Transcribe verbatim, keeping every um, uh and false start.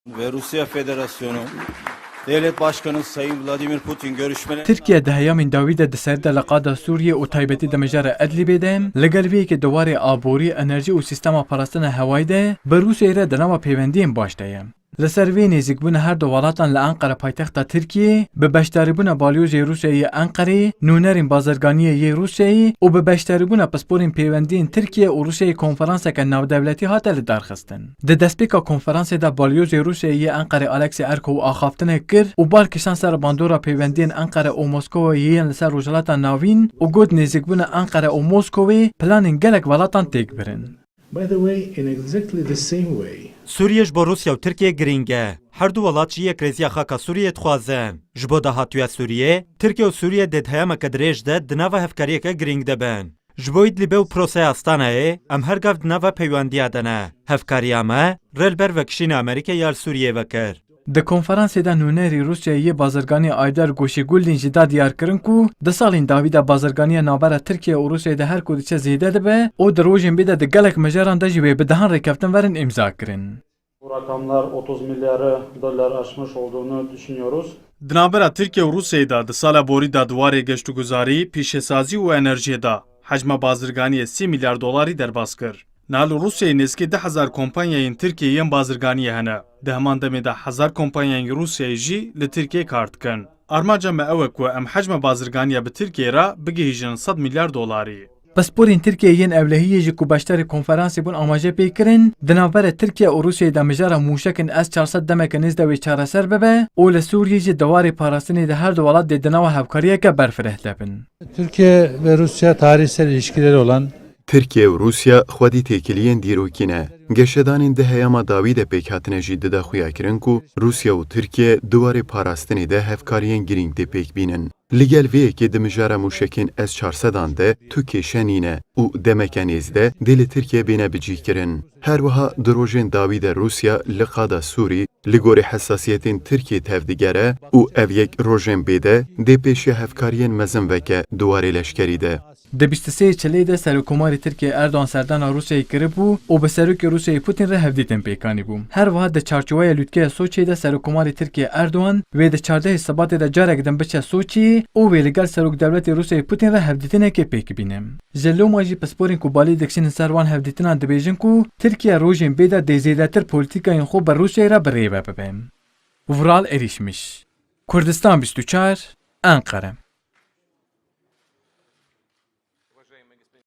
Ve Rusya Federasyonu Devlet Başkanı Sayın Vladimir Putin görüşmeler. Tirkiye di heyamên dawî de di ser de li qada Sûriyê û taybetî di mijara Idlîbê de li gel vê yekê di warê aborî, enerjî û sîstema parastina hewayî de bi Rûsyayê re di nava pêwendiyên baş de ye. Li ser vê nêzîkbûna her du welatan li Enqere paytexta Tirkiyê bi beşdarîbûna balyozê Rûsyayê yê Enqerê, nûnerên bazirganiyê yê Rûsyayê û bi beşdarîbûna pisporên pêwendiyên Tirkiye û Rûsyayê konferanseke navdewletî hate lidarxistin. Di destpêka konferansê de balyozê Rûsyayê yê Enqerê Alexey Erko axaftinek kir û bal kişand ser bandora pêwendiyên Enqere û Moskowayê yên li ser Rojhilata Navîn û got nêzîkbûna Enqere û Moskowê planên gelek welatan têk birin. By the way, in exactly the same way, Sûriye ji bo Rûsya û Tirkiye girîng e. Her du welat jî yekrêziya xaka Sûriyê dixwazin. Ji bo dahatuya Sûriyê, Tirkiye û Sûriye dê di heyameke dirêj de di nava hevkariyeke girîng de bin. Ji bo Îdlîbê û proseya Astanayê, em her gav di nava peywendiya de ne. Hevkariya me rê li ber vekişîna Amerîkê ya li Sûriyê vekir. Di konferansê de nûnerî Rûsyayê yê bazirganiyê Ayder Goşîguldîn jî da diyarkirin ku di salên dawî de bazirganiya navbera Tirkiye û Rûsyayê de her ku diçe zêde dibe û di rojên bê de di gelek mijaran de jî wê bi dehan rêkeftin werin îmzakirin. Bu rakamlar otuz milyarı dolar aşmış olduğunu düşünüyoruz. Di navbera Tirkiye û Rûsyayê de di sala borî de di warê geştûguzarî, pîşesazî û enerjiyê de hecma bazirganiyê sî milyar dolarî derbas kir. Niha li Rûsyayê nêzîkî du hezar kompanyayên Tirkiyê yên bazirganiyê hene. Di heman demê de hezar kompanyayên Rûsyayê jî li Tirkiyê kar dikin. Armanca me ew e ku em hecma bazirganiya bi Tirkiyê re bigihîjin sed milyar dolarî. Pisporên Tirkiyeyê yên ewlehiyê jî ku beşdarî konferansê bûn amaje pê kirin, di navbera Tirkiye û Rûsyayê de mijara mûşekên S çar sed demeke nêz de wê çareser bibe û li Sûriyê jî di warê parastinê de her du welat dê di nava hevkariyeke berfireh de bin. Türkiye ve Rusya tarihsel ilişkileri olan Tirkiye û Rûsya xwedî têkiliyên dîrokî ne. Geşedanên di heyama dawî de pêk hatine jî dida xuyakirin ku Rûsya û Tirkiye di warê parastinê de hevkariyên girîng tê pêk bînin. Li gel vê yekê di mijara mûşekên S çar sedan de tu kêşe nîne û demeke nêz de dê li Tirkiye bêne bicihkirin. Her wiha di rojên dawî de Rûsya li qada Sûrî li gorî hesasiyetên Tirkiyê tevdigere û ev yek rojên bê de dê pêşiya hevkariyên mezin veke di warê leşkerî de. Di bîst û sê Çileyê de Serokkomarê Tirkiyê Erdogan serdana Rûsyayê kiribû û bi Serokê Rûsyayê Putin re hevdîtin pêk anîbû. Her wiha di çarçoweya lûtkeya Soçiyê de Serokkomarê Tirkiyê Erdogan wê di çardehê Sibatê de carek din biçe Soçiyê û wê li gel Serokdewletê Rûsyayê Putin re hevdîtinekê pêk bîne. Ji loma jî pisporên ku balê dikişînin ser wan hevdîtinan dibêjin ku Tirkiye rojên bê de dê zêdetir polîtîkayên xwe bi Rûsyayê re bi rê ve bibe. Vural Erîşmiş, Kurdistan bîst û çar, Enqere.